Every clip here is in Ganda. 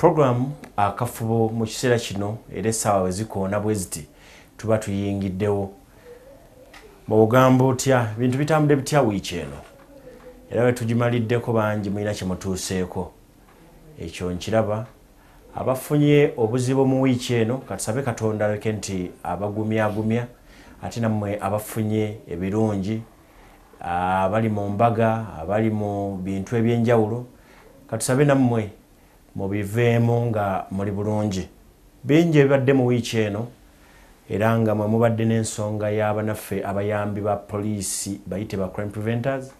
Program akafubo mu kiseera kino era essaawa we zikoona bwe ziti tuba tuyingiddewo. Bw'ogamba otya bintu bitambudde bitya wiiki eno, era bwe tugimaliddeko bangi mulina kye mutuuseeko, ekyo nkiraba. Abafunye obuzibu mu wiiki eno katusabe Katonda aleke nti abagumyagumya, ate nammwe abafunye ebirungi, abali mu mbaga, abali mu bintu ebyenjawulo, katusabe nammwe mubiveemu nga muli bulungi. Bingi ebibadde mu wiiki eno era nga mwe mubadde n'ensonga y'abanaffe abayambi ba poliisi bayite ba crime preventers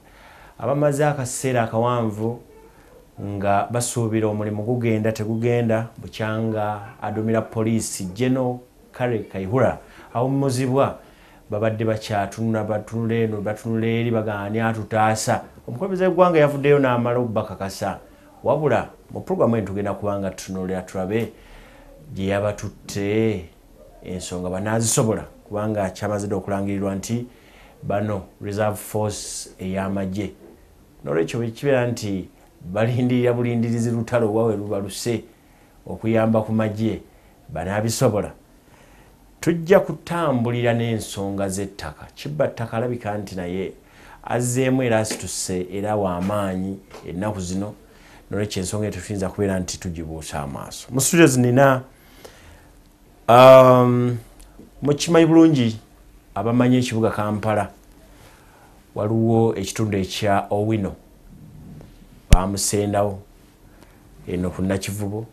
abamaze akaseera akawanvu nga basuubira omulimu gugenda tegugenda, bukyanga adumira poliisi General Kale Kayihura awummuzibwa, babadde bakyatunula batunula eno batunula eri bagamba ani atutaasa. Omukulembeze w'eggwanga yavuddeyo n'amala obbakakasa, wabula mu puroguramu eno tugenda kubanga tutunuulira tulabe gye yabatutte ensonga banaazisobola, kubanga kyamaze dda okulangirirwa nti bano reserve force ey'amagye. N'olwekyo bwe kibeera nti balindirira bulindirizi lutalo wawe lubaluse okuyamba ku magye, banaabisobola. Tujja kutambulira n'ensonga z'ettaka. Kibba ttaka alabika nti naye azzeemu era asituse era w'amaanyi ennaku zino, n'olwekyo ensonga eyo tetuyinza kubeera nti tugibuusa amaaso. Mu studios nina mukimanyi bulungi abamanyi ekibuga Kampala, waliwo ekitundu ekya Owino bamusendawo eno ku Nakivubo,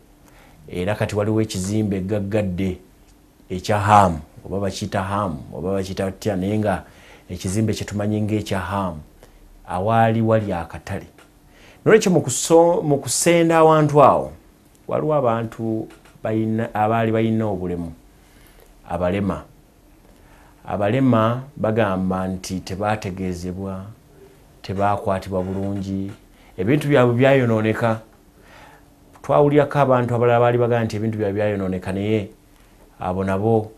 era kati waliwo ekizimbe egaggadde ekya Ham, oba bakiyita Ham oba bakiyita tya, naye nga ekizimbe kye tumanyi ng'ekya Ham awaali wali akatale. Nolwekyo mu kusenda awantu awo waliwo abantu abaali balina obulemu, abalema. Abalema bagamba nti tebategeezebwa, tebakwatibwa bulungi, ebintu byabwe byayonooneka. Twawulirako abantu abalala baali bagamba nti ebintu byabwe byayonooneka, naye abo nabo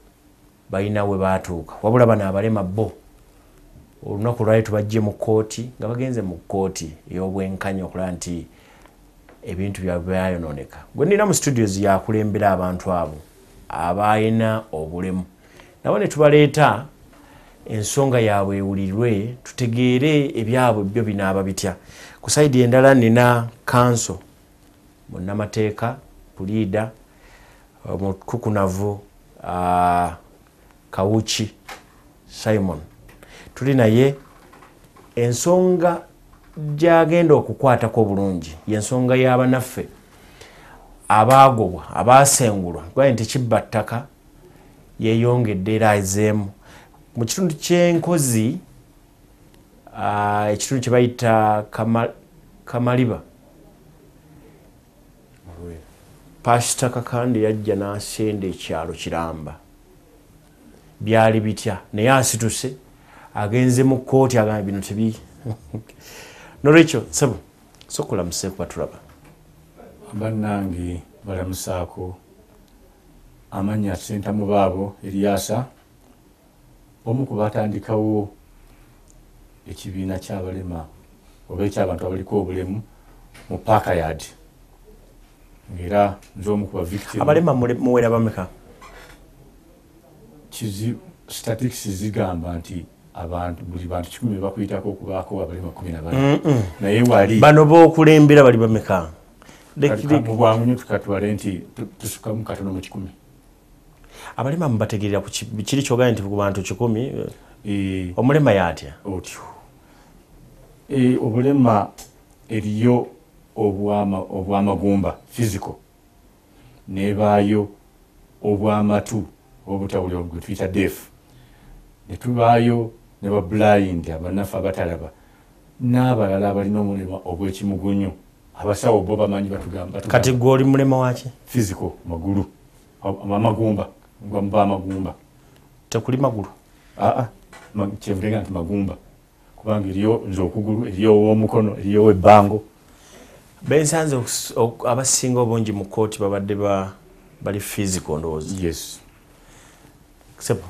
balina we baatuuka. Wabula bano abalema bo olunaku lwali tubajje mu kkooti, nga bagenze mu kkooti ey'obwenkanya okulaba nti ebintu byabwe byayonooneka. Gwe nnina mu studios yakulembera abantu abo abalina obulemu, nabo ne tubaleeta ensonga yaabwe ewulirwe, tutegeere ebyabwe byo binaaba bitya. Ku sayidi endala nina kanso munnamateeka puliida omukukunavu Kawuki Simon, tuli naye. Ensonga gy'agenda okukwatako obulungi y'ensonga y'abanaffe abaagobwa, abaasengulwa, gwaye nti kibba ttaka yeeyongedde era azeemu mu kitundu ky'Enkozi, ekitundu kye bayita Kamaliba. Pasita Kakande yajja n'asenda ekyalo kiramba, byali bitya, naye asituse agenze mu kkooti agamba bino tebi. Nolwekyo ssebo sokolamuseeko batulaba. Bannange balamusaako. Amannya Ssentamu Baabo Eriasa, omu ku batandikawo ekibiina ky'abalema oba ekyabantu abaliko obulemu mu Park Yard, ng'era nze omu ku ba victim. Abalema muwera bameka? Statistics zigamba nti abantu buli bantu 100 bakuyitako okubaako abalema 14, naye wali bano b'okulembera bali bameka? Mu bwangu nnyo tukatwale nti tusukamu katono mu 100. Abalema mubategeerera ku kiri kyogambye nti ku bantu 100 omulema y'atya? Otyo obulema eriyo obwamagumba physical, nebaayo obwamatu obutawulira gwe tuyita deaf, ne tubaayo ne ba blind abanafu abatalaba, n'abalala abalina obulema obw'ekimugunyu. Abasawo bo bamanyi batugamba. Kati gwe oli mulema waki? Physical, magulu, amagumba, nga muba amagumba. Tekuli magulu? Aa, kyenvuga nti magumba, kubanga eriyo nze okugulu, eriyo ow'omukono, eriyo ow'ebbango. Bensanze abasinga obungi mu kkooti babadde bali physical ndowooza. Yes. Sebo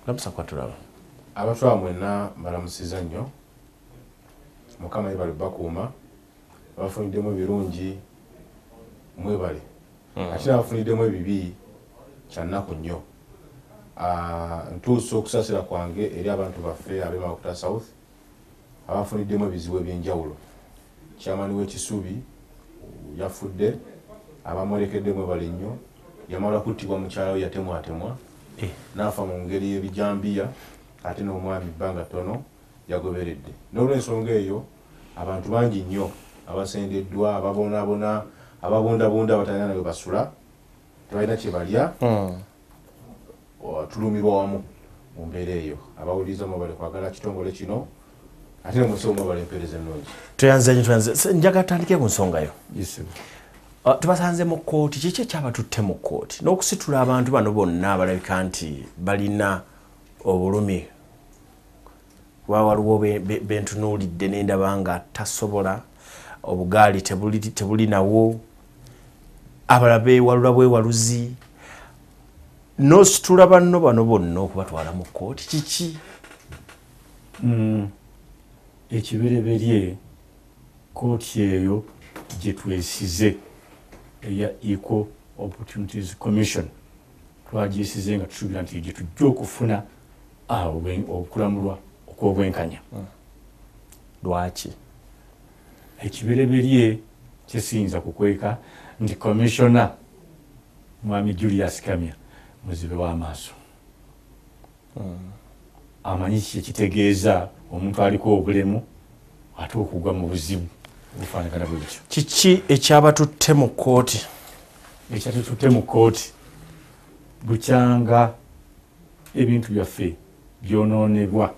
lamusa kwatulaba. Abatwala mwenna mbalamusiza nnyo. Mukama yebale bakuuma, abafunyiddemu ebirungi mwebale. Ate n'abafuniddemu ebibi kyannaku nnyo. Ntuusa okusaasira kwange eri abantu baffe ab'e Mawokota South abafuniddemu ebizibu ebyenjawulo. Chairman w'ekisubi yafudde, abamwerekeddemu bali nnyo, yamala kuttibwa mukyala we yatemwatemwa n'afa mu ngeri y'ebijambiya, ate n'omwami bbanga ttono yagoberedde. N'olw'ensonga eyo abantu bangi nnyo abasendeddwa, ababonaabona, ababundabunda, abatalina na we basula, tebalina kye balya, tulumirwa wamu mu mbeera eyo. Abawuliriza mwebale kwagala kitongole kino, ate ne musomo mwebale empeereza ennungi. Tweyanze nnyo, tweyanze. Njagala tutandike ku nsonga yo. Tubasanze mu kkooti. Kiki ekyabatutte mu kkooti n'okusitula abantu bano bonna abalabika nti balina obulumi? Kuba waliwo bentunuulidde ne ndaba nga tasobola, obugaali tebuli nawo, abalala beewalula bwewaluzi, n'ositula banno bano bonna okubatwala mu kkooti. Kiki? Ekibereberye kkooti eyo gye twesize eya Equal Opportunities Commission twagyesize nga tusuubira nti gye tujja okufuna okulamulwa okw'obwenkanya. Lwaki? Ekibereberye kyesiyinza kukweka nti commissioner Mwami Julius Kamya muzibe w'amaaso. Amanyi kiki ekitegeeza omuntu aliko obulemu ate okugwa mu buzibu obufaanagana bwe butyo. Kiki ekyabatutte mu kkooti? Ekyatututte mu kkooti bukyanga ebintu byaffe byonoonebwa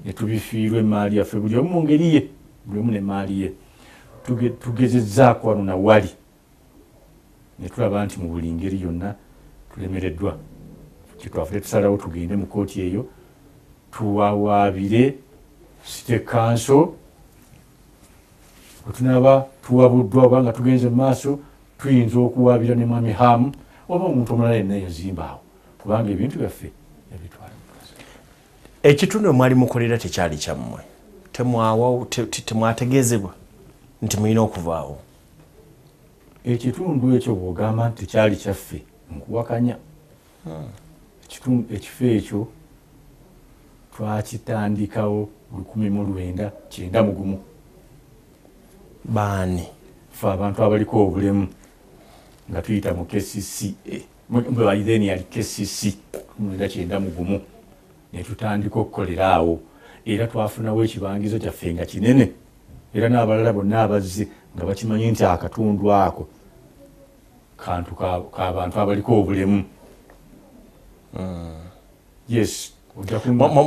ne tubifiirwa emmaali yaffe, buli omu mu ngeri ye, buli omu n'emmaali ye. Tugezezzaako wano na wali ne tulaba nti mu buli ngeri yonna tulemereddwa. Kyetwafudde tusalawo tugende mu kkooti eyo tuwawaabire City Council. Bwe tunaaba tuwabuddwa oba nga tugenze mu maaso, tuyinza okuwaabira ne Mwami Hamu oba omuntu omulala yenna yazimba awo, kubanga ebintu byaffe yabitwala. Ekitundu mwali mukolera tekyali kyammwe, temwategeezebwa nti mulina okuvaawo? Ekitundu ekyo bw'ogamba nti tekyali kyaffe, nkuwakanya. Ekifo ekyo twakitandikawo 1991. Baani? Ffe abantu abaliko obulemu nga tuyita mu KCCA, then yali KCC 1991, ne tutandika okukolera awo, era twafunawo ekibangizo kyaffe nga kinene, era n'abalala bonna abazze nga bakimanyi nti akatundu ako kantu k'abantu abaliko obulemu. Yes.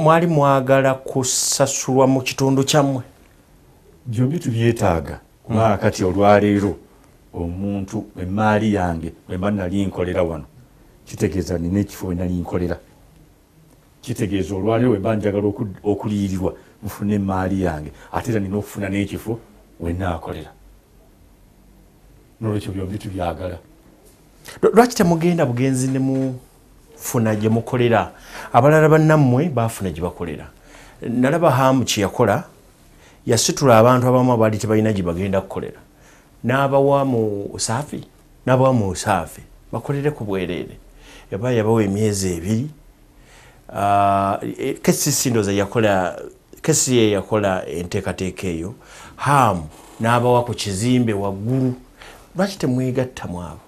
Mwali mwagala kusasulwa mu kitundu kyammwe? Byombi tubyetaaga, kuba kati olwaleero omuntu emmaali yange bwe mba nali nkolera wano, kitegeeza nina ekifo we nali nkolera. Kitegeeza olwaleero bwe mba njagala okuliyirirwa nfune emmaali yange, ate era nina okufuna n'ekifo we nnaakolera. N'olwekyo byombi tubyagala. Lwaki temugenda bugenzi ne mufuna gye mukolera? Abalala bannammwe baafuna gye bakolera. Nalaba Hamu kye yakola, yasitula abantu abamu abaali tebalina gye bagenda kukolera, n'abawa mu Saafi, n'abawa mu Saafi bakolere ku bwereere. Yaba yabawa emyezi ebiri. KCC ndowooza yakola, KCC yakola enteekateeka eyo. Hamu n'abawa ku kizimbe waggulu. Lwaki temwegatta mu abo?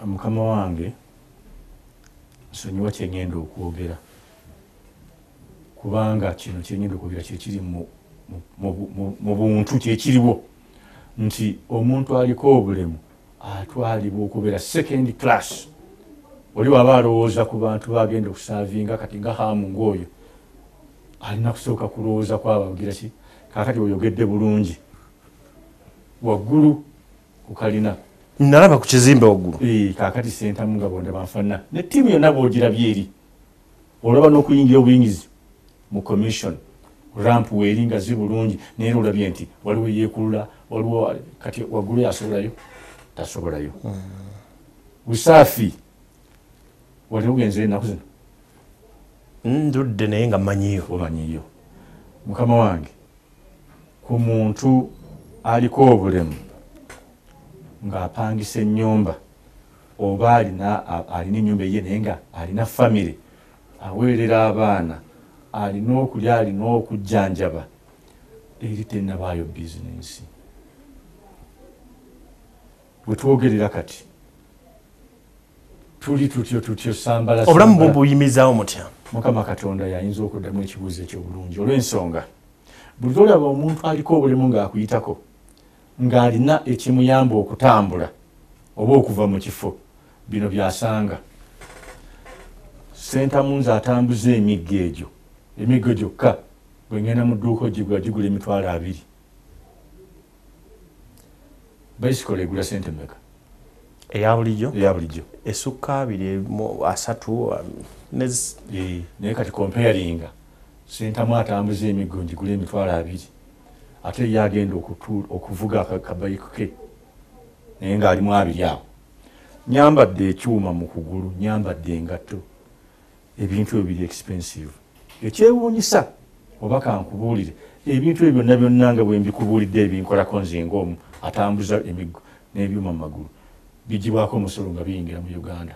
Mukama wange, nsonyiwa kye ngenda okwogera, kubanga kino kye ngenda okwogera kye kiri mu buntu, kye kiriwo nti omuntu aliko obulemu atwalibwa okubeera second class. Oli waba alowooza ku bantu bagenda okusaavinga, kati nga Hamu ng'oyo alina kusooka kulowooza kwabagira ki. Kaakati oyogedde bulungi, waggulu ku kalina nalaba ku kizimbe waggulu. Kaakati Sentamu nga bonda banfaanana ne ttiimu yonna bw'ogirabye eri, olaba n'okuyingira obuyingizi mu commission ramp weeri nga zi bulungi, naye era olabye nti waliwo yeekulula, waliwo kati waggulu yasobolayo tasobolayo. Busaafi wali ogenze ennaku zino? Ndudde naye nga mmanyiyo. Omanyiyo. Mukama wange, ku muntu aliko obulemu ng'apangisa ennyumba oba alina ennyumba eye naye nga alina famire, aweerera abaana, alina okulya, alina okujjanjaba, eri tennabaayo bizinensi. Bwe twogerera kati tuli tutyo tutyo sambala. Obulamu buyimizaawo mutya? Mukama Katonda yayinza okuddamu ekibuuzo ekyo bulungi, olw'ensonga buli lw'olaba omuntu aliko obulemu ng'akuyitako ng'alina ekimuyamba okutambula oba okuva mu kifo, bino byasanga. Sentamunzi atambuza emiggo egyo, emiggo gyokka bwe ngenda mu dduuka ogigula gigula 20,000. Bicycle egula sente mmeka? Eya bulijjo? Eya bulijjo esukka 2 3 naye kati comparinga Sentamu atambuza emiggo ngigula 20,000, ate ye agenda okuvuga akabayiko ke naye ng'alimu 2 awo. Nyambadde ekyuma mu kugulu, nyambadde engatto, ebintu ebyo biri expensive. Ekyewuunyisa oba kankubuulire, ebintu ebyo byonna byonna nga bwe mbikubuulidde ebinkolako nze ng'omu atambuza emiggo n'ebyuma mu magulu, bigibwako omusolo nga biyingira mu Uganda,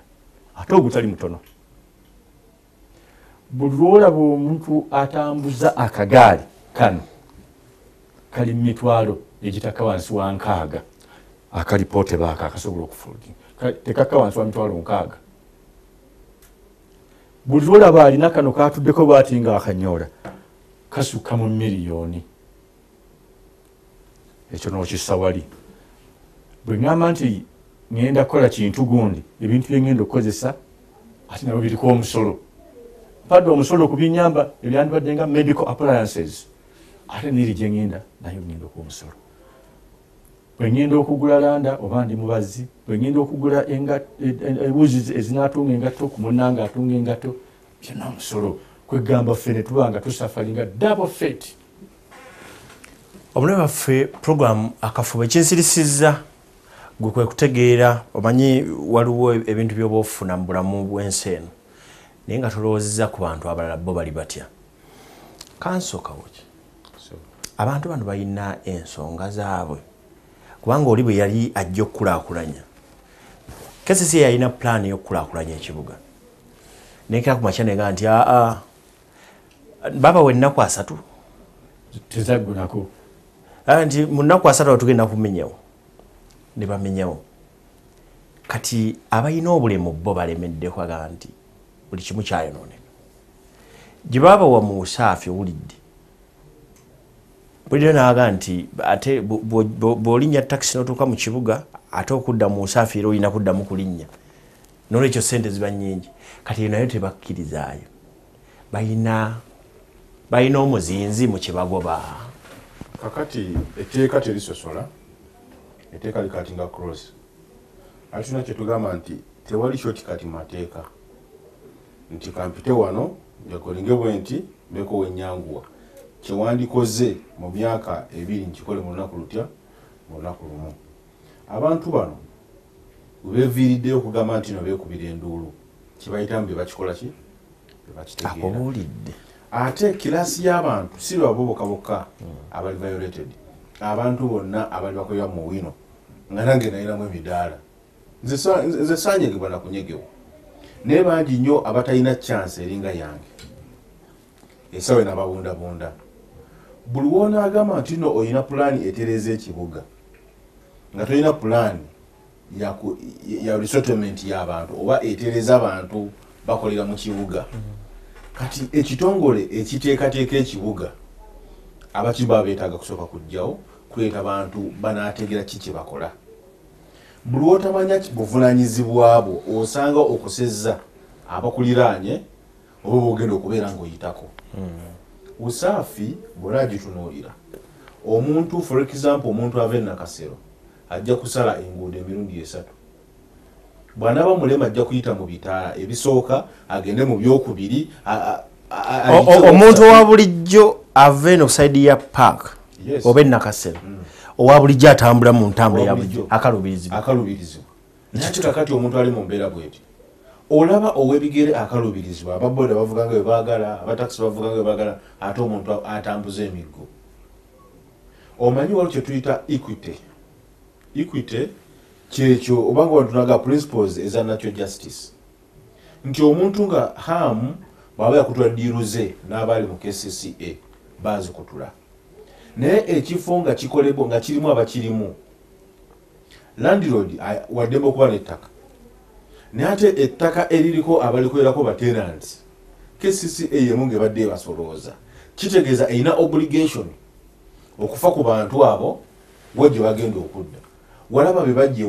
ate ogutali mutono. Buli lw'olaba omuntu atambuza akagaali kano kali mu mitwalo egitakka wansi wa 60, akalipoote baako akasobola okufoldinga tekakka wansi wa mitwalo 60. Buli lw'olaba alina kano katuddeko bw'ati ng'akanyoola kasukka mu miliyoni. Ekyo n'okissa wali. Bwe ŋŋamba nti ŋŋenda kukola kintu gundi, ebintu bye ŋŋenda okukozesa ate nabyo biriko omusolo. Mpadde omusolo ku binnyamba ebyandibadde nga medical appliances, ate n'eri gye ŋŋenda nayo ŋŋenda okuwa omusolo. Bwe ŋŋenda okugula landa oba ndi mubazzi, bwe ŋŋenda okugula ewuzi ezinaatunga engatto ku munnange atunga engatto, byonna omusolo. Kwegamba ffe ne tuba nga tusafaringa double fate. Omulabe waffe program Akafubo ekinsirisizza gwe kwe kutegeera, omanyi waliwo ebintu by'oba ofuna mu bulamu bw'ensi eno naye nga tolowoozezza ku bantu abalala bo bali batya. Kansooka woki, abantu bano balina ensonga zaabwe, kubanga oli bwe yali ajja okukulaakulanya KCCA yalina pulaani y'okukulaakulanya ekibuga, nenkera ku makya nega nti aa babawa ennaku 3 tezaggunako, nti mu nnaku 3 awo tugenda kumenyawo, ne bamenyawo. Kati abalina obulemu bo balemeddeko, agamba nti buli kimu kyayonooneka. Gye babawa mu Usaafi owulidde bulira n'aga nti ate bw'olinnya takisi n'otuuka mu kibuga, ate okudda mu Usaafi era olina kuddamu kulinnya, n'olwekyo ssente ziba nnyingi. Kati nayo tebakkirizaayo, balina omuzinzi mu kye bagoba. Kakati etteeka terisosola, etteeka likatinga cross. Ate tulina kye tugamba nti tewali shortcut mu mateeka, nti kampite wano njakolinge bwe nti mbeeko wennyanguwa, kyewandikoze mu myaka 2 nkikole mu lunaku lutya, mu lunaku lumu. Abantu bano webeviiriddeyo okugamba nti no beekubira enduulu, kyebayitamu bye bakikola ki, bye bakitegeera. Akubuulidde. Ate kirasi y'abantu si lwabo bokka bokka abali violated, abantu bonna abali bakolera mu wino nga nange nalinamu emidaala. Nze saanyegebwa na kunyegebwa, naye bangi nnyo abatalina chance eringa yange esawe nababundabunda. Buli w'onaagamba nti no olina pulaani etereeza ekibuga nga tolina pulaani ya resettlement y'abantu oba etereeza abantu bakolera mu kibuga. Kati ekitongole ekiteekateeka ekibuga abakiba beetaaga kusooka kujjawo kuleeta bantu banaategeera ki kye bakola. Buli lw'otamanya buvunaanyizibwa bwo osanga okusezza abakuliraanye oba bw'ogenda okubeera ng'oyitako. Usaafi bw'onaagitunuulira, omuntu for example omuntu ava e Nakasero ajja kusala enguudo emirundi 3. Bw'anaaba mulema ajja kuyita mu bitaala ebisooka agende mu byokubiri. Omuntu owa bulijjo ava eno side ya park oba e Nakasero owa bulijjo atambula mu ntambula ya bulijjo akaluubirizibwa. Akaluubirizibwa. Naye ate kakati omuntu ali mu mbeera bw'eti, olaba ow'ebigere akaluubirizibwa, ababoda bavuga nga bwe baagala, abatakisi bavuga nga bwe baagala, ate omuntu atambuza emiggo. Omanyi waliwo kye tuyita equity. Equity Kyekyo obanga watunaga principles eza natural justice nti omuntu nga Ham bw'aba yakutula ddiiru ze n'abaali mu KCCA baazikutula, naye ekifo nga kikolebwa nga kirimu abakirimu, landlord waddembe okuba n'ettaka, naye ate ettaka eririko abalikolerako ba tenants, KCCA yemu ng'ebadde ebasolooza, kitegeeza erina obligation okufa ku bantu abo wa gye bagenda okudda. Walaba be bajja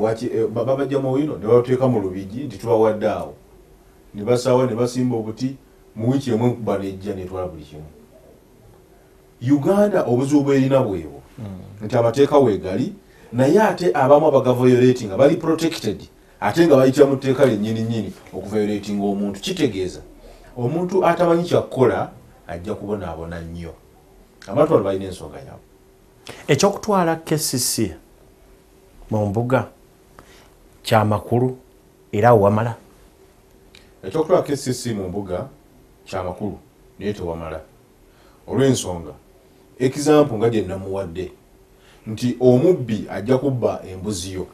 babajja mu wino ne babateeka mu lubigi nti tubawadde awo, ne basaawa ne basimba obuti, mu wiiki emu enkuba nejja netwala buli kimu. Uganda obuzibu bwerina bwebwo nti amateeka weegali, naye ate abamu abagaviolating nga bali protected, ate nga bayitira mu tteeka lyennyini nnyini okuviolatinga omuntu. Kitegeeza omuntu atamanyi kyakukola ajja kubonaabona nnyo. Abantu bano balina ensonga yaabwe. Ekyokutwala KCC mu mbuga kyamakulu era wamala? Ekyokutwala KCC mu mbuga kyamakulu naye tewamala, olw'ensonga example nga gye namuwadde nti omubbi ajja kubba embuzi yo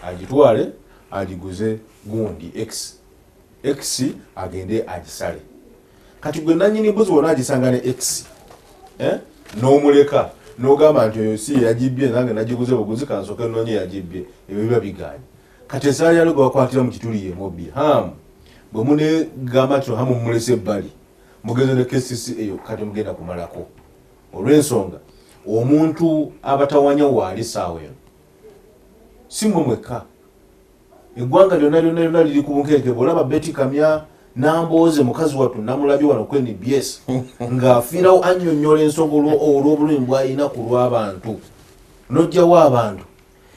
agitwale agiguze gundi x, x agende agisale. Kati gwe nannyini mbuzi wonna agisanga ne x, n'omuleka n'ogamba nti oyo si yagibbye, nange nagiguze buguzi, kansooke nnoonye yagibbye, ebyo biba bigaanye. Kati esaala yalo gwe bakwatira mu kituli ye mubbi Ham, bwe munegamba nti Ham mumulese ebbali mugenze ne KCC eyo, kati mugenda kumalako olw'ensonga omuntu abatawanya waali saawa eno si mmwe mwekka, eggwanga lyonna lyonna lyonna liri ku bunkenke. Bw'olaba Betty Kamya Nambooze mukazi wattu namulabye wano ku NBS ng'afiirawo annyonnyola ensonga olw'obulumi bw'alina ku lw'abantu, n'oggyawo abantu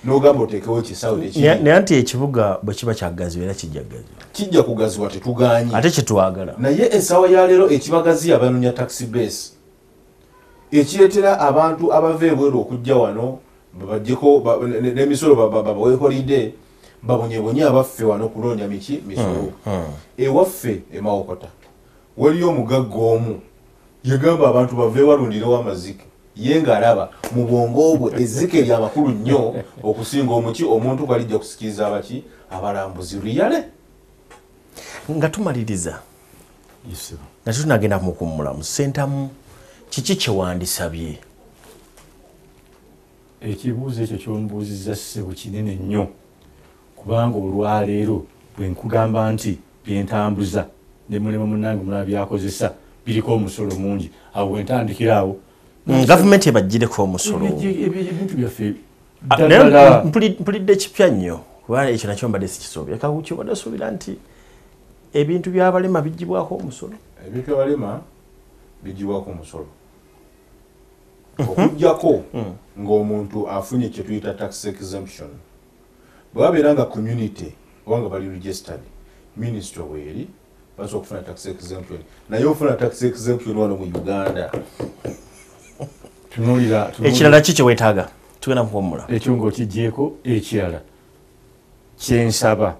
n'ogamba oteekewo ekisawo tekiri. Naye anti ekibuga bwe kiba kyagaziwa era kijja kugaziwa, kijja kugaziwa, tetugaanye, ate kyetwagala. Naye essaawa ya leero ekibagaziya banoonya tax base, ekireetera abantu abava ebweru okujja wano babaggyeko n'emisolo, babawe holiday, babonyebonye abaffe wano kunoonya miki misolo. Ewaffe e Mawokota waliyo omugagga omu yagamba abantu bave walundirewo amazike, ye ng'alaba mu bwongo bwe ezzike lyamakulu nnyo okusinga omuki omuntu galijja kusikiriza abaki abalambuzi luyale. Nga tumaliriza, nga tetunagenda mu kummulamu, Sentamu, kiki kyewandisabye? Ekibuuzo ekyo kyombuuzizza ssebo kinene nnyo, kubanga olwaleero bwe nkugamba nti byentambuza ne mulema munnange mulala byakozesa biriko omusolo mungi, awo bwentandikira awo. Gavumenti ebagireko omusolo. Ebintu byaffe. Naye mpulidde kipya nnyo, kuba ekyo nakyo mbadde sikisuubira. Kawuki, obadde osuubira nti ebintu by'abalema bigibwako omusolo? Ebintu byabalema bigibwako omusolo okuggyako ng'omuntu afunye kye tuyita tax exemption, bwe babeera nga community oba nga bali registered, ministry bweri basobola okufuna tax exemption. Naye ofuna tax exemption wano mu Uganda? Tunuulira. Ekirala ki kyeweetaaga? Tugenda mukuwummula. Ekyo ng'okigyeko, ekirala kyensaba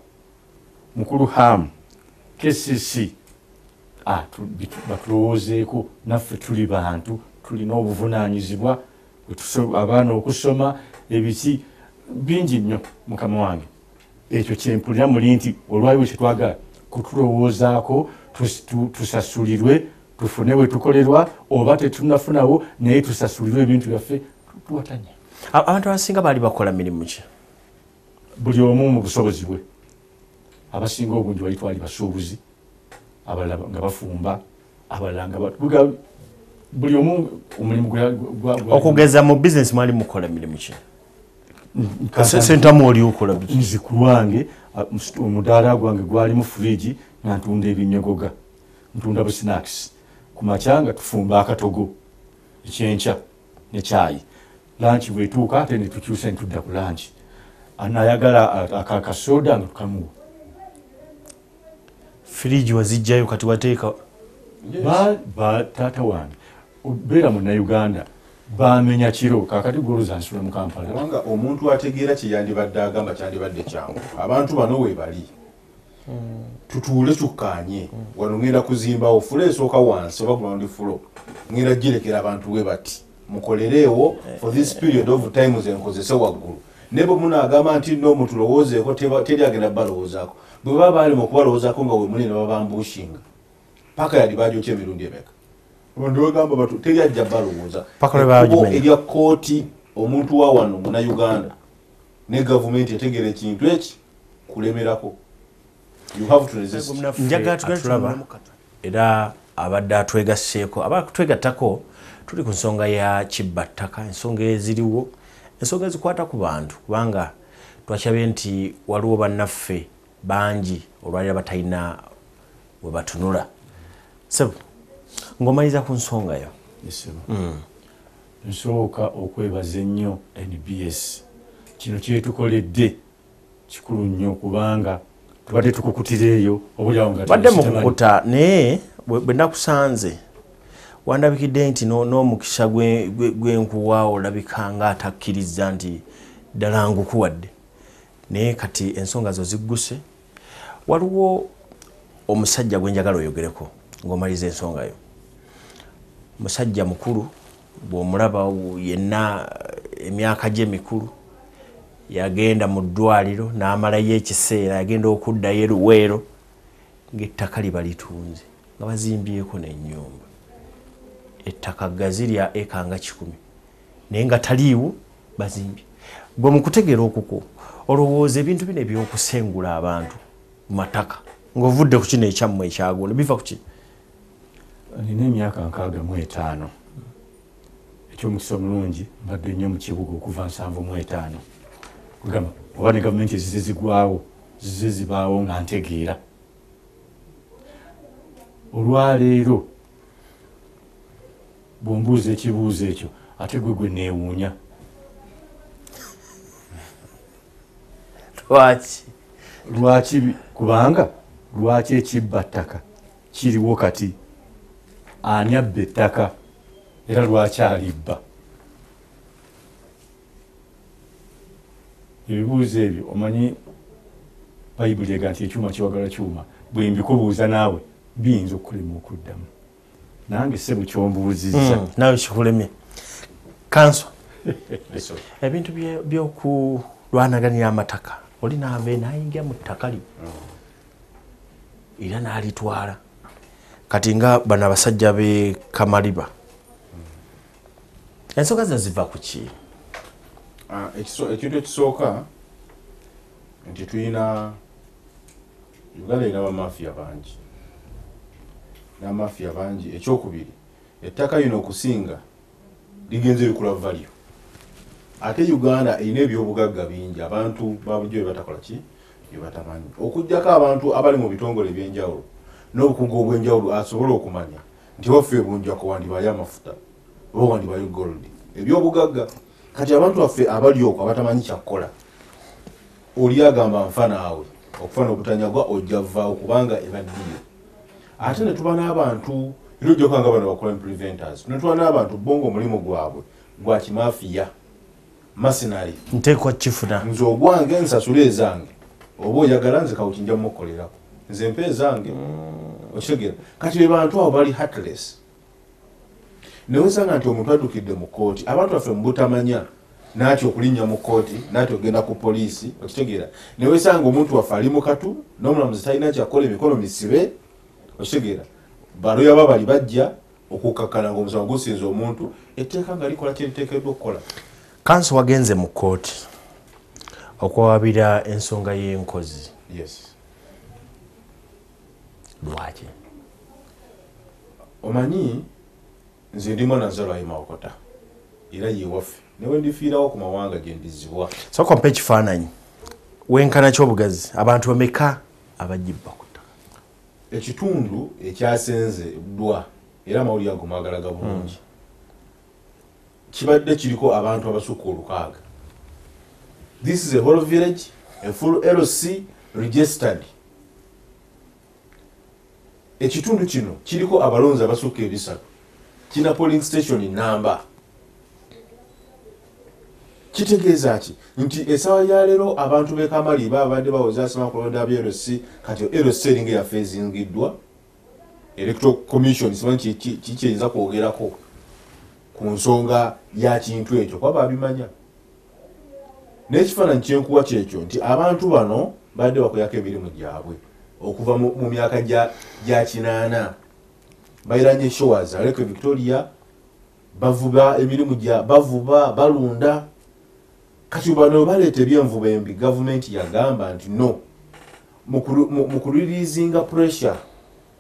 mukulu Ham, KCC batulowoozeeko, naffe tuli bantu, tulina obuvunaanyizibwa, abaana okusoma, ebiki bingi nnyo. Mukama wange, ekyo kyempulira muli nti olwaliwo kyetwagala kutulowoozaako, tusasulirwe, tufune we tukolerwa, oba tetunafunawo naye tusasulirwe ebintu byaffe tuwatanye. Abantu abasinga baali bakola mirimu ki? Buli omu mu busobozi bwe. Abasinga obungi bali twali basuubuzi, abalala nga bafumba, abalala nga buli omu omulimu Okugeza mu bizinesi mwali mukola mirimu ki? Sentamu, oli okola biki? Nze ku lwange, omudaala gwange gwalimu fridge, nga ntunda ebinyogoga, ntunda bu snacks. Ku makya nga tufumba akatogo ekyenkya ne kyayi, lunch bwetuuka ate ne tukyusa ne tudda ku lunch, anayagala akasoda nga tukamuwa. Firiji wazijjayo kati wateeka? Ba taata wange, beera munnayuganda, bamenya kiro kakati goloza nsula mu Kampala. Kubanga omuntu ategeera kyeyandibadde agamba kyandibadde kyangu. Abantu bano we bali, tutuule tukkaanye wano, ngenda kuzimbawo floor esooka wansi oba ground floor, ngenda girekera abantu we bati mukolereewo for this period of time, ze nkozese waggulu. Naye bwe munaagamba nti no mutulowoozeeko, teri agenda balowoozaako. Bwe baba bali mu kubalowoozaako nga we muli ne babambushinga, paka yali bagyokya emirundi emeka? Abantu bagamba batu teri ajja balowooza. Paka lwe bagimenya. Erya kkooti, omuntu wa wano Munnayuganda ne gavumenti etegeera ekintu eki kulemerako. You have to resist. Njagala tugende tulaba era abadde atwegasseeko, abatwegattako, tuli ku nsonga ya kibbattaka, ensonga eziriwo, ensonga ezikwata ku bantu, kubanga twakirabye nti waliwo bannaffe bangi olwaliro batalina we batunula. Sebo, ng'omaliriza ku nsonga yo. Nsooka okwebaza ennyo NBS. Kino kyetukoledde kikulu nnyo, kubanga tubadde tukukutira eyo obulyawo nga badde mukukuta, naye bwe nakusanze wandabikidde nti n'omukisa gwenkuwa olabika nga atakkiriza nti ddala ngukuwadde, naye kati ensonga zo zigguse. Waliwo omusajja gwe njagala oyogereko ng'omaliriza ensonga yo. Musajja mukulu, bw'omulaba yenna emyaka gye mikulu, yagenda mu ddwaliro n'amalayo ekiseera, yagenda okuddayo eruweero ng'ettaka liba litunze, nga bazimbyeko n'ennyumba. Ettaka ggazi lya eka nga 100, naye nga taliiwo, bazimbye. Gwe mu kutegeera okukwo, olowooza ebintu bino eby'okusengula abantu mu mataka ng'ovudde ku kino ekyammwe ekyagondo biva ku ki? Nina emyaka 65. Ekyomukisa omulungi mbadde nnyo mu kibuga okuva 75. Kugamba oba ne gavumenti ezize zigwawo, zize zibaawo nga ntegeera. Olwaleero bw'ombuuza ekibuuzo ekyo, ate gwe gwe neewuunya. Lwaki? Lwaki? Kubanga lwaki ekibba ttaka kiriwo kati? Ani abba ettaka era lwaki alibba? Ebibuuzo ebyo, omanyi Bayibuli ega nti ekyuma kiwagala kyuma. Bwe mbikubuuza naawe biyinza okukulema okuddamu. Nange ssebo kyombuuzizza. Naawe kikulemye. Kanso, ebintu by'okulwanaganira amataka, oli naava n'ayingira mu ttaka lyo era n'alitwala. Kati nga bano abasajja b'e Kamaliba, ensonga zino ziva ku ki? Ekintu ekisooka nti tulina Uganda erina bamafiya bangi, n'amafiya bangi. Ekyokubiri, ettaka lino okusinga ligenze likula value, ate Uganda erina ebyobugagga bingi abantu babulijjo bye batakola ki, bye batamanyi, okuggyako abantu abali mu bitongole ebyenjawulo n'obukugu obw'enjawulo asobola okumanya nti waffe ebunjako wandibayo amafuta oba wandibayo gold, ebyobugagga. Kati abantu baffe abali okwo abatamanyi kyakukola, oli agamba nfa naawe, okufa n'obutanyagwa ojja vvaawo kubanga ebaddiyo. Ate ne tuba n'abantu era ojja kubanga bano ba crime preventers, ne tuba n'abantu bo ng'omulimu gwabwe gwa kimafiya, mercenary. Nteekwa kifuna nze ogwange nsasule ezange, oba oyagala nze kawuki nja mmukolerako, nze mpa ezange. Okitegeera? Kati be bantu abo bali heartless. Newesanga nti omuntu addukidde mu kkooti, abantu baffe mu butamanya n'atya okulinnya mu kkooti, n'atya okugenda ku poliisi. Okitegeera? Newesanga omuntu waffe ali mu katu n'omulamuzi talina kyakukola, emikono misibe. Okitegeera? Baloya babali bajja okukakkana ng'omusango gusinza omuntu, etteeka nga likola kye liteekeddwa okukola. Kanso, wagenze mu kkooti okuwabira ensonga y'enkozi. Yes. Lwaki? Omanyi nze ndi mwana nzalwa Mawokota, era yewaffe, newe ndifiirawo ku mawanga gye ndizibwa. Sooka mpa ekifaananyi, wenkana ky'obugazi, abantu bameka abagibba ku ttaka? Ekitundu ekyasenzeddwa, era amawulire ago mwagalaga bulungi, kibadde kiriko abantu abasukka 600. This is a whole village, a full LC registered. Ekitundu kino kiriko abalonzi abasukka 300, kina polling station namba. Kitegeeza ki? Nti essaawa ya leero abantu b'e Kamali babadde bawoza asima kulonda bya LC. Kati LC eringa eyaffe ezingiddwa Electoral Commission, simanyi kikiyinza kwogerako ku nsonga ya kintu ekyo kuba babimanya. N'ekifaananyi kyenkuwa kyekyo nti abantu bano badde bakoyako emirimu gyabwe okuva mu myaka gya 80. Bayiranye shores Lake Victoria, bavuba emirimu gya bavuba, balunda. Kati bano baleeta ebyenvuba embi, gavumenti yagamba nti no, mu kureleasinga pressure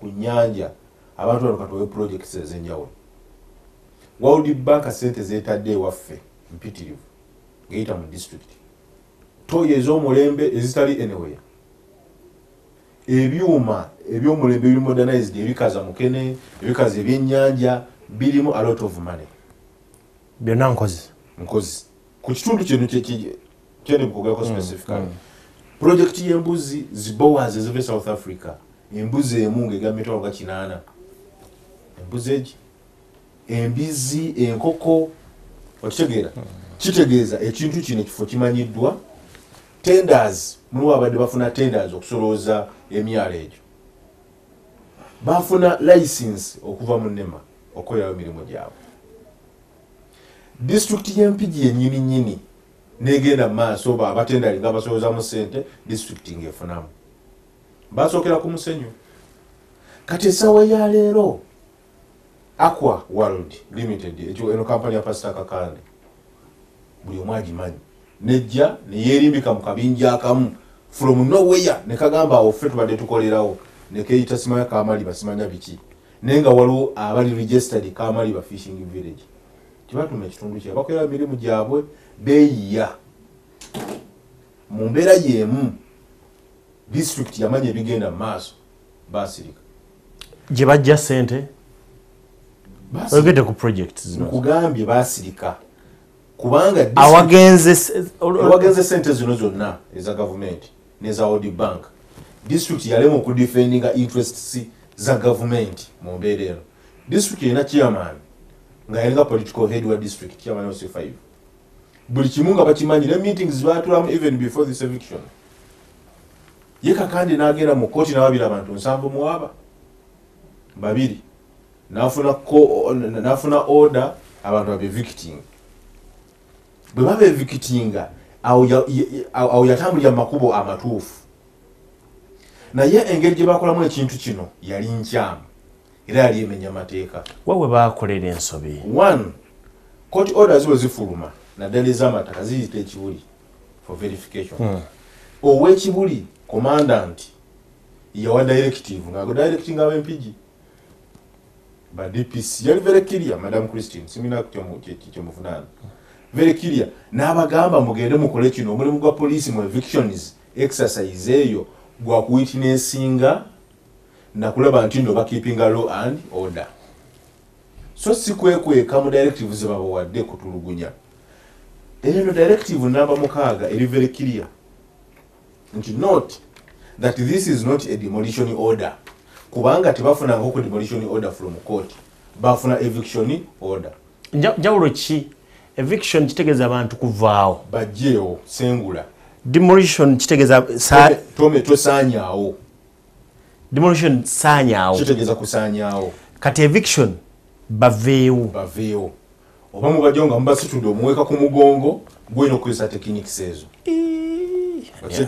ku nnyanja, abantu bano katuwe projects ez'enjawulo. World Bank sente zeetadde ewaffe mpitirivu ng'eyita mu district, toyi ez'omulembe ezitali anywhere, ebyuma ebyomulembe ebiri modernized, ebikaza mukene, ebikaza ebyennyanja, birimu a lot of money. Byonna nkozi. Nkozi ku kitundu kino kyene mukogerako specifically. Project y'embuzi zi Boers eziva e South Africa, embuzi emu ng'egamba 800,000, embuzi egi, embizi, enkoko, okitegeera? Kitegeeza ekintu kino ekifo kimanyiddwa. Tenders, mulimu abadde bafuna tenders okusolooza emyalo egyo, bafuna license okuva mu NEMA okukolerawo emirimu gyabwe. Disitulikiti y'Empigi yennyini nnyini negenda mu maaso, ba abatendali nga basoloozamu ssente, disitulikiti ng'efunamu. Basookera ku musenyu. Kati essaawa ya leero Aqua World Limited, ekyo eno kampani ya Pasita Kakande, buli omu agimanyi, nejja neyeerimbika mu kabinja akamu from nowhere ne kagamba awo ffe tubadde tukolerawo, ne keeyita simanya Kamaliba simanya biki, naye nga waliwo abali registered Kamaliba Fishing Village. Tebatuma ekitundu kyabwe, bakolera emirimu gyabwe, beeyiya mu mbeera y'emu. Disitulikiti yamanya ebigenda mu maaso, basirika. Gye bajja ssente, oyogedde ku project zino. Nkugambye basirika kubanga awagenze sente zino zonna eza gavumenti n'eza World Bank, disitulikiti yalema okudefendinga interests za gavumenti mu mbeera eno. Disitulikiti erina chairman nga yalinga political head wa district, chairman LC5, buli kimu nga bakimanyi, ne meetings batulamu even before this eviction. Ye Kakande n'agenda mu kooti n'ababira abantu 72, n'afuna order abantu babe evicting. Bwe baba evictinga, awo yatambulira mu makubo amatuufu, naye engeri gye bakolamu ekintu kino yali nkyamu era yali emenya amateeka. Wawe bakolera ensobi. One, court orders bwe zifuluma naddala ez'amataka ziyita ekibuli for verification. Ow'ekibuli commandant yawa directive nga directing ab'Empigi ba DPC, yali very clear, Madam Christine simina kyemuvunaana, very clear, n'abagamba mugende mukole kino. Omulimu gwa poliisi mu evictions exercise eyo gwa kuwitnessinga nakulaba nti nno bakeepinga law and order, so si kwekweka mu directive ze babawadde kutulugunya. Eno directive namba 6 eri very clear nti note that this is not a demolition order, kubanga tebafunangako ku demolition order from court, bafuna eviction order. Njawulo ki? Eviction kitegeeza abantu kuvaawo, bajjeewo, sengula. Demolition kitegeeza tome tosaanyaawo. Demolition saanyaawo, kitegeeza kusaanyaawo. Kati eviction baveewo, baveewo oba mubajjawo nga mubasitudde omuweeka ku mugongo, gwolina okukozesa techniques ezo.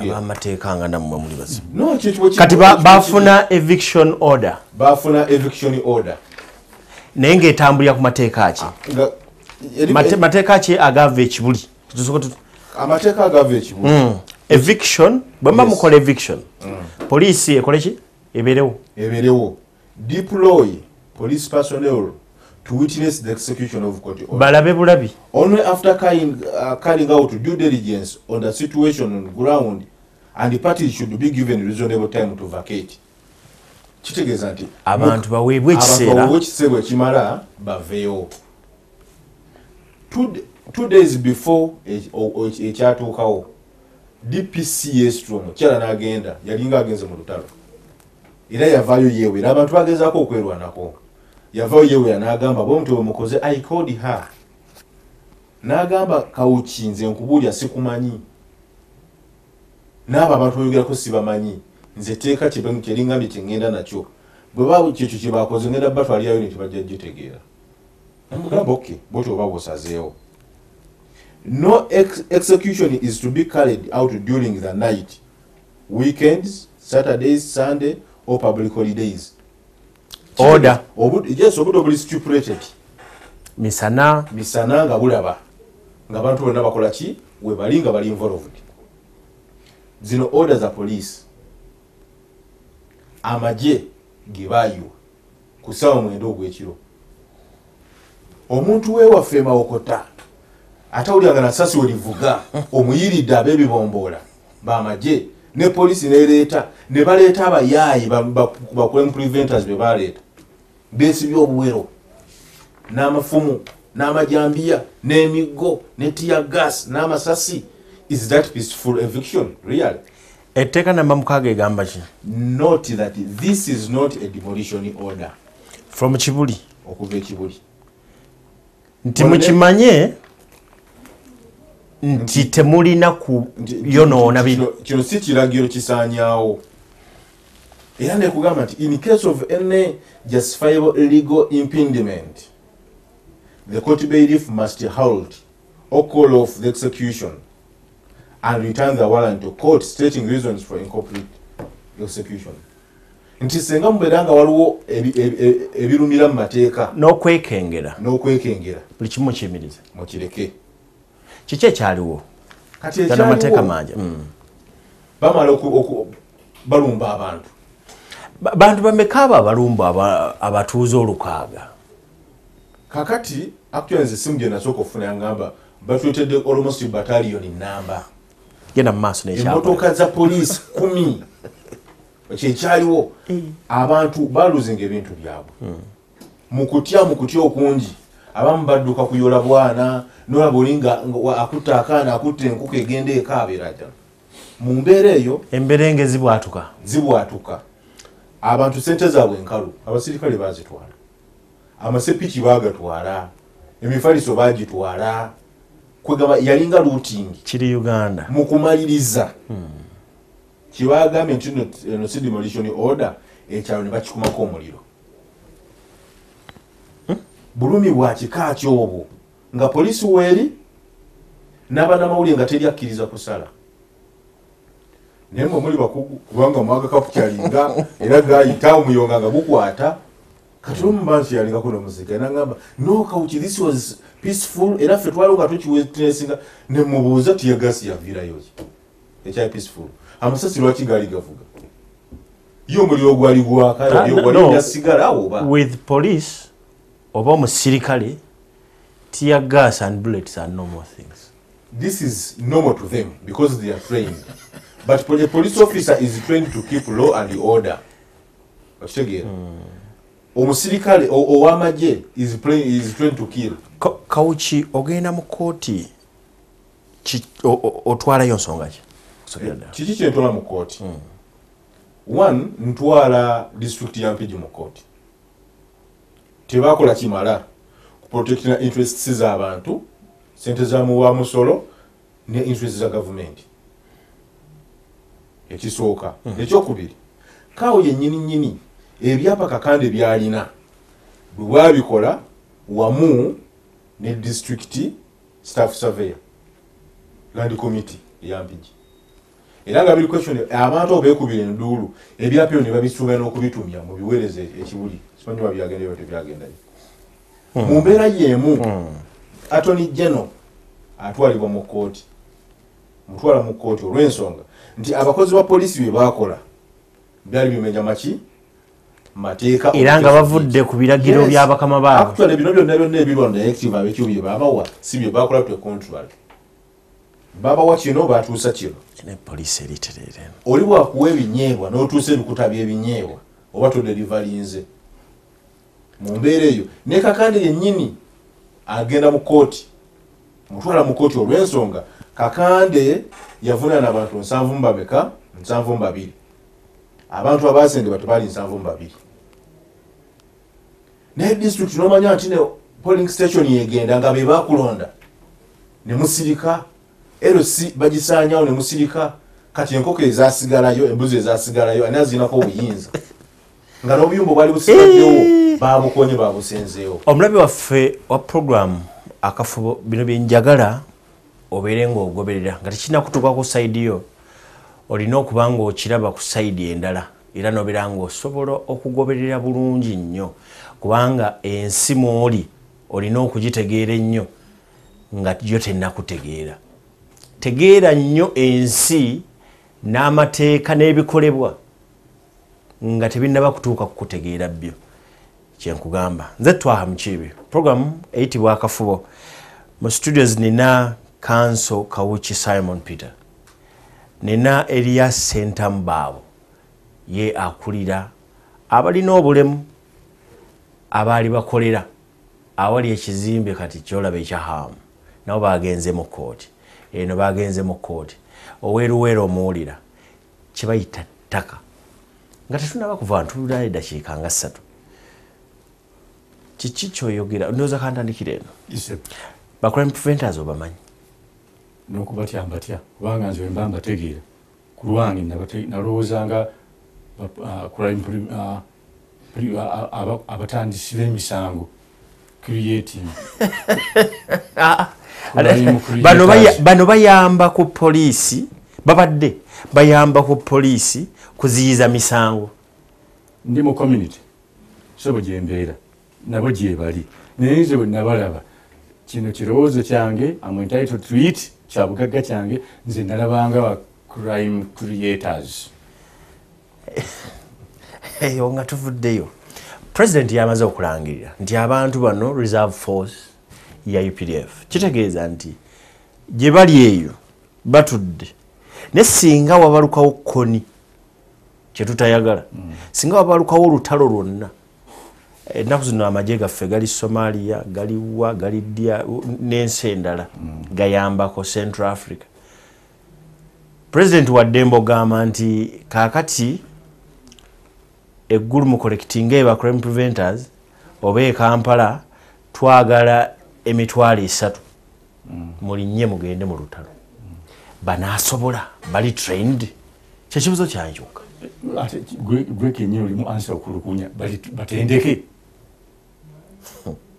Abamateeka nga nammwe muli bazibu. Kati bafuna eviction order, bafuna eviction order naye ng'etambulira ku mateeka ki? Mateeka ki agava ekibuli? Amateeka agava ekibuli, eviction, bwe muba mukola eviction, poliisi ekole ki? Ebeerewo, ebeerewo. Deploy police personnel to witness the execution of court order. Balabe bulabi. Only after carrying out due diligence on the situation on ground, and the parties should be given reasonable time to vacate. Kitegeeza nti abantu baweebwe ekiseera, ekiseera ekimala baveewo. 2 days before ekyatuukawo, DPC Strom kyala n'agenda, yalinga agenze mu lutalo, era yavaayo yeewera, abantu bagezaako okwerwanako. Yavaayo yeewera n'agamba bwe mutyo bwe mukoze. I called her, n'agamba Kawuki nze nkubuulya sikumanyi, n'abo abantu boyogerako sibamanyi, nze teeka kyeringambye kyengenda nakyo, bwe ba kyekyo kye bakoze ngenda batwalirayo nti bajja gitegeera. Namugamba okay, bwotyo oba bw'osazeewo. No execution is to be carried out during the night, weekends, Saturdays, Sunday or public holidays. Order. Yes, obudde obuli stipulated. Misana. Misana nga bulaba. Nga abantu bonna bakola ki? We bali nga bali involved. Zino order za police. Amagye ge baayiwa ku ssaawa 9 ogw'ekiro. Omuntu weewaffe Mawokota atawulira nga nasasi we livuga omuyiridde ab'ebibomboola b'amagye ne poliisi n'ereeta ne baleeta abayaayi ba crime preventers be baleeta beesibye obuwero n'amafumu n'amajambiya n'emiggo ne tear gas n'amasasi. Is that peaceful eviction really? Etteeka namba 6 egamba ki? Note that this is not a demolition order. From Kibuli. Okuva e Kibuli. Nti mukimanye nti temulina kuyonoona bino. Kino si kiragiro kisaanyaawo. Era nekugamba nti in case of any justifiable legal impediment, the court bailiff must halt or call off the execution and return the warrant to court stating reasons for incomplete execution. Nti senga mubeera nga waliwo ebirumira mu mateeka n'okwekengera n'okwekengera buli kimu kiyimirize mukireke. Kiki ekyaliwo? Kati amateeka mangi bamala balumba abantu. Bantu bameka abo abalumba abatuuze 6? Kakati actually nze simu gye nasooka okufuna yangamba batuletedde almost battalion namba. Genda mu maaso n'ekyapa. Emmotoka za poliisi 10 kyekyaliwo. Abantu baluzinga ebintu byabwe mu kutya okungi. Abamu badduka kuyola bwana nolaba oli nga akutta akaana akutta enkuka egenda ekaabira ddala. Mu mbeera eyo emberenge zibwatuka zibwatuka. Abantu sente zaabwe enkalu abasirikale baazitwala, amasepiki baagatwala, emifaliso baagitwala, kwegamba yalinga looting. Kiri Uganda. Mu kumaliriza kyebagambye nti eno si demolition order, ekyalo ne bakikumako omuliro. Bulumi bwa kika ki obwo nga poliisi weeri n'abannamawulire nga teri akkiriza kusala. Naye mmwe muli bakugu kubanga mwagakapukyalinga era gayita omuyonga nga gukwata. Kati olumu nti yalingako n'omusirikale n'angamba no Kawuki, this was peaceful, era ffe twaliwo nga tukiwitnessinga. Ne mubuuza tear gas yaviirayo ki ekyali peaceful? Amasasi lwaki gaali gavuga? Ye omuliro gwali gwaka wali sigala oba? With police oba omusirikale, tear gas and bullets are normal things. This is normal to them because they are trained, but a police officer is trained to keep law and order. Okitegeera? Omusirikale ow'amagye is trained to kill. Kawuki, ogenda mu kooti otwalayo nsonga ki? Kiki kyentwala mu kooti? One, ntwala district ya Mpigi mu kooti. Tebakola kimala kuprotectinga interests z'abantu, sente za muwa musolo ne interests za gavumenti. Ekisooka. Ekyokubiri, kaawo yennyini nnyini ebyapa Kakande byalina bwe bwabikola wamu ne district staff surveyor, land committee eya Mpigi, era nga biri question. Abantu abo beekubira enduulu, ebyapa ebyo ne babisuba n'okubitumya mu biweereza ekibuli. Simanyi oba byagendayo oba tebyagendayo. Mu mbeera y'emu, Attorney General atwalibwa mu kkooti, mutwala mu kkooti olw'ensonga nti abakozi ba poliisi bye baakola byali bimenya maki mateeka era nga bavudde ku biragiro by'abakama baabwe. Actually bino byonna byonna ebiri on directive ab'ekibu bye babawa si bye bakola, to contrary. Babawa kino, batuusa kino. Ne poliisi eritereera eno. Oli bwakuwa ebinyeebwa n'otuusa ebikuta by'ebinyeebwa oba todelivalinze. Mu mbeera eyo ne Kakande yennyini agenda mu kkooti, mutwala mu kkooti olw'ensonga Kakande yavunaana abantu nsanvu mu bameka? 72. Abantu abaasendebwa tebaali 72. Naye district n'omanya nti ne polling station yegenda nga be bakulonda ne musirika, LC bagisaanyawo ne musirika. Kati enkoko ezasigalayo, embuzi ezasigalayo, ani azirinako obuyinza nga n'obuyumba obwali busigaddewo babukonye babusenzeewo? Omulabi waffe wa program Akafubo, bino byenjagala obeere ng'ogoberera nga tekinakutuuka ku sayidi yo, olina okuba ng'okiraba ku sayidi endala era n'obeera ng'osobola okugoberera bulungi nnyo, kubanga ensi mw'oli olina okugitegeera ennyo nga yo tennakutegeera. Tegeera nnyo ensi n'amateeka n'ebikolebwa nga tebinnaba kutuuka kukutegeera byo. Kyenkugamba nze Twaha Mukiibi, programu eyitibwa Akafubo. Mu studios nina Kanso Kawuki Simon Peter, nina Elias Ssentambaabo, ye akulira abalina obulemu abaali bakolera awali ekizimbe kati kyolaba ekya Hamu, nabo bagenze mu kkooti eno, bagenze mu kkooti oweeruweera omuwulira kyebayita ttaka. Nga tetunaba kuva ntulirayo eddakiika nga 3, kiki kyoyogera? Ndowooza kantandikira eno. Ba crime preventers obamanyi? N'okubatya mbatya, kubanga nze mba mbategeera ku lwange nalowoozanga abatandisi b'emisango creating. Bano bayamba ku poliisi, babadde bayamba ku poliisi kuziyiza misango. Ndi mu community sobo gyembeera nabo gyebali, naye nze bwe nabalaba kino kirowoozo kyange, am entitled to it, kya bugagga kyange, nze nalabanga ba crime creators. Eyo nga tuvuddeyo, President yamaze okulangirira nti abantu bano reserve force ya UPDF, kitegeeza nti gye bali eyo batudde, ne singa wabalukawo koni kyetutayagala, singa wabalukawo olutalo lwonna. Ennaku zino amagye gaffe gali Somalia, galiwa, gali Dya n'ensi endala, gayambako Central Africa. President waddembe ogamba nti kaakati eggulu mu collectinga eba crime preventers oba e Kampala twagala 300,000 mulinnye mugende mu lutalo. Banaasobola? Bali trained? Kyekibuzo kyange kyokka. Ate gwe kennyini olimu ansa okulukunya, batendeke.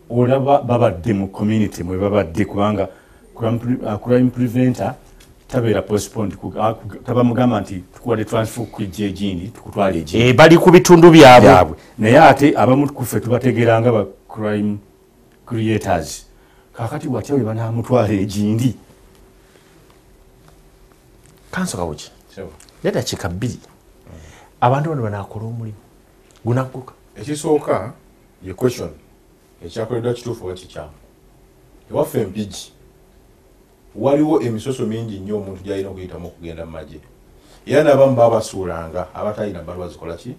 Olaba babadde mu community mwe babadde, kubanga crime preventer tabeera postponed, tabamugamba nti tukuwadde transfer kujja egindi tukutwala egindi. Bali ku bitundu byabwe, naye ate abamu kuffe tubategeeranga ba crime creators. Kaakati watya we banaamutwala egindi? Kanso Kawuki, neddakiika 2, abantu bano banaakola omulimu gunagguka. Ekisooka ye question ekyakoleddwa kituufu oba kikyamu. Ewaffe Mpigi waliwo emisoso mingi nnyo omuntu gy'alina okuyitamu okugenda mu magye, era n'abamu babasuulanga abatalina bbaluwa zikola ki,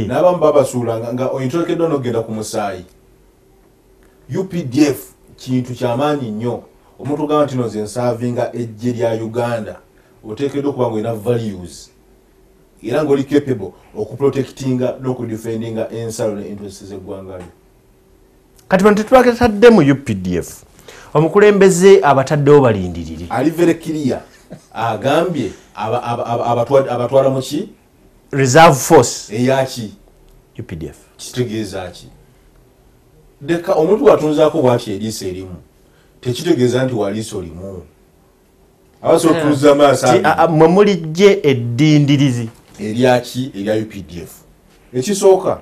n'abamu babasuulanga nga oyintolekeddwa n'okugenda ku musaayi. UPDF kintu kyamaanyi nnyo. Omuntu ogamba nti nze nsaavinga eggye lya Uganda, oteekeddwa okuba ng'olina values era ng'oli capable okuprotectinga n'okudefendinga ensalo ne interests z'eggwanga lyo. Kati bano tetwakatadde mu UPDF, omukulembeze abataddewo balindirire. Ali very clear, agambye abatwala mu ki? Reserve force eyaki? UPDF. Kitegeeza ki? Leka omuntu watunzaako bwati eriiso erimu, tekitegeeza nti waliiso limu. Abasobola okutunza amaaso abiri. Mwe mulijje eddindirizi eryaki? Erya UPDF. Ekisooka,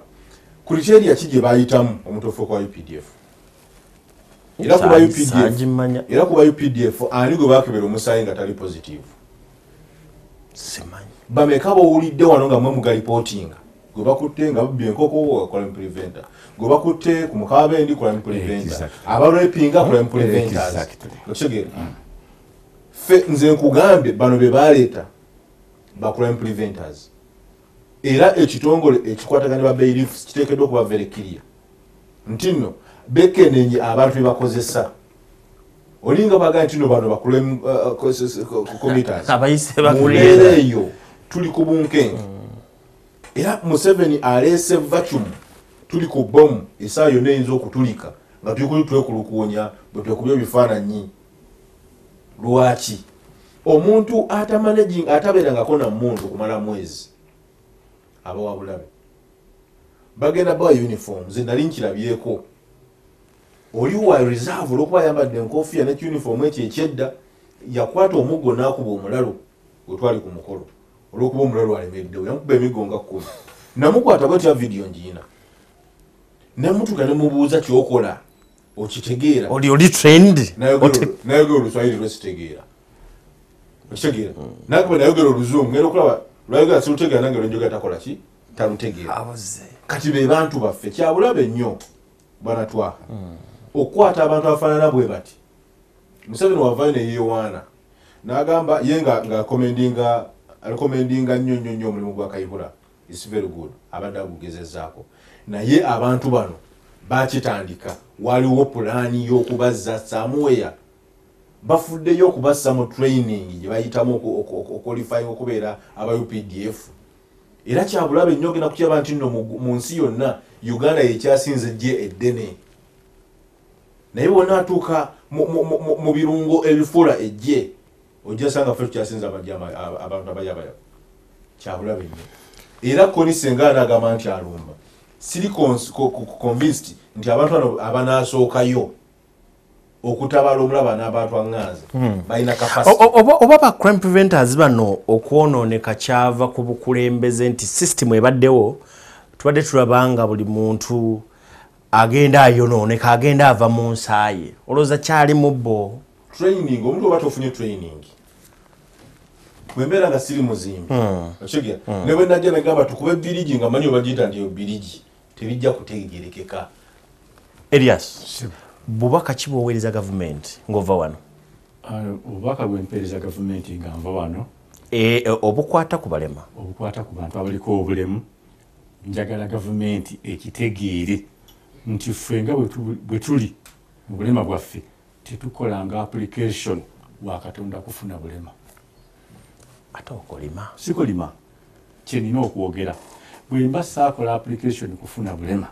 criteria ki gye bayitamu omuntu ofuuka wa UPDF? Era kuba UPDF, era kuba UPDF ani gwe bakebera omusaayi nga tali positive? Simanyi. Bameka b'owulidde wano nga mwe mugalipootinga gwe bakutte nga babbye enkoko crime preventer, gwe bakutte ku mukabendi crime preventer, abarepinga crime preventers. Okitegeera? Ffe nze nkugambye bano be baleeta ba crime preventers, era ekitongole ekikwatagana ba bailiffs kiteekeddwa okuba very clear nti nno bekenenye abantu be bakozesa. Olinga bagamba nti nno bano ba crime committers abayise ba mu mbeera eyo tuli ku bunkenke. Era Museveni aleese vacuum, tuli ku bomu essaawa yonna eyinza okutulika nga tuli kuli twekulukuunya bwe twekubya ebifaananyi. Lwaki omuntu atamanaging atabeerangako na muntu kumala mwezi aba wa bulabe? Bagenda bawa uniform, nze nali nkirabyeko. Oli wa reserve olwokuba ayambadde enkofiya ne uniform ekyo ekyedda, yakwata omuggo n'akuba omulalu wetwali ku mukolo. Olwokuba omulalu alemeddewo, yamukuba emiggo nga 10. Namukwata bwetya, vidiyo ngiina, nemutuka nemubuuza, "Kyokola okitegeera?" Oli trained? Nayogera Oluswahili lwesitegeera, okitegeera? Nakuba nayogera Oluzungu, ngenda okulaba lwayogera silutegeera, nange lwenjogera takola ki, talutegeera. Abuze. Kati be bantu baffe. Kyabulabe nnyo, bwana Twaha, okukwata abantu abafaanana bwe bati. Museveni wavayo neyewaana n'agamba ye nga recommendinga nnyo nnyo nnyo omulimu gwa Kayihura, is very good, abadde agugezezaako. Naye abantu bano bakitandika, waliwo pulaani y'okubazza somewhere, bafuddeyo okubassa mu training gye bayitamu oqualifying okubeera aba UPDF. Era kyabulabe nnyo, ogenda kukyaba nti nno mu nsi yonna Uganda yekyasinze ejje eddene, naye wonna atuuka mu birungo ebifuula ejje, ojja sanga ffe tukyasinze amajje abantu abayabayaba. Kyabulabe nnyo. Era Kony senga anaagamba nti alumba, siri convinced nti abantu bano abanaasookayo okutabala omulaba n'abantu aŋŋanze balina capacity. Oba ba crime preventers bano okwonooneka kyava ku bukulembeze, nti system ebaddewo, tubadde tulaba nga buli muntu agenda ayonooneka, agenda ava mu nsaaye. Olowooza kyali mu bo? Training, omuntu oba tofunye training, bwembeera nga siri muzimbi, okitegeera, ne bwe najja negamba tukube birigi nga manyi obagiyita nti eyo birigi, tebijja kutegerekeka. Elias, bubaka ki bwoweereza gavumenti ng'ova wano? Obubaka bwempeereza gavumenti nga nva wano, Obukwata ku balema. Obukwata ku bantu abaliko obulemu, njagala gavumenti ekitegeere nti ffe nga bwe tuli mu bulema bwaffe, tetukolanga application wa Katonda kufuna bulema. Ate okolima. Sikolima, kyenina okwogera, bwe mba saakola application kufuna bulema,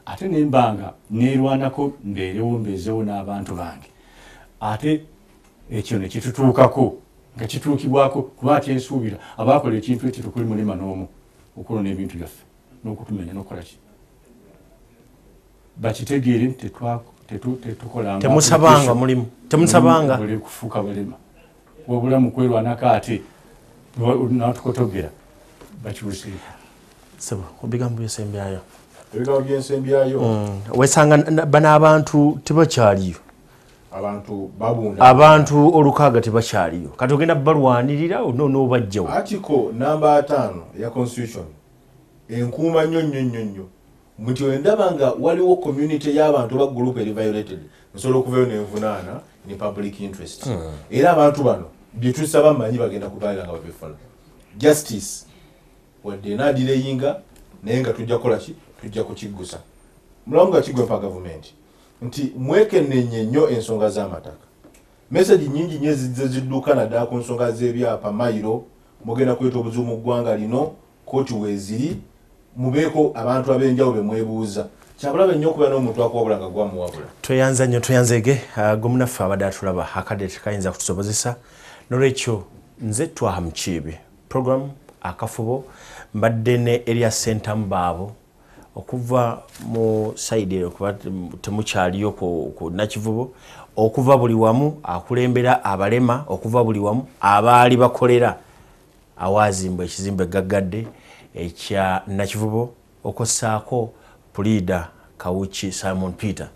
ate nembanga neerwanako mbeerewo, mbeezewo n'abantu bange, ate ekyo ne kitutuukako nga kituukibwako, kuba kyensuubira abakola ekintu ekyo tekuli mulema n'omu okulona ebintu byaffe n'okutumenya n'okukola ki, bakitegeere nti tetukolanga Temusabanga application. mulimu, temusabanga. Buli kufuuka balema, wabula mu kwerwanako ate natukotogera bakyuseeko. Sebo, ebigambo byosembyayo? Ebigambo byensembyayo, Wesanga bano abantu tebakyaliyo. Abantu babunda. Abantu 600 tebakyaliyo, kati ogenda balwanirira noobajjawo? Article namba 50 eya constitution enkuuma nnyo nnyo nnyo nnyo nti wendaba nga waliwo community y'abantu oba group eri violated, nsobola okuvayo nenvunaana in public interest. Era abantu bano byetusaba mmanyi bagenda kubalira nga babifuna justice, wadde enaadireyinga, naye nga tujja kukola ki, tujja kukiggusa mulamu nga kigwe mpa gavumenti nti mwekenenye nnyo ensonga z'amataka. Message nyingi nnyo ezizze zidduka naddala ku nsonga z'ebyapa mayiro, mugenda kuleeta obuzibu mu ggwanga lino. Kooti weeziri, mubeeko abantu ab'enjawulo be mwebuuza. Kyabulabe nnyo okubeera n'omuntu akuwabula nga gwamuwabula. Tweyanza nnyo, tweyanzeege gwe munaffe abadde atulaba. Akadde tekayinza kutusobozesa, nolwekyo nze Twaha Mukiibi, program Akafubo, mbadde ne Erias Sentamu baabo okuva mu side eyo, kuba temukyaliyo ku Nakivubo, okuva buli wamu akulembera abalema, okuva buli wamu abaali bakolera awazimbwa ekizimbe gaggadde ekya Nakivubo, okossaako puliida Kawuki Simon Peter.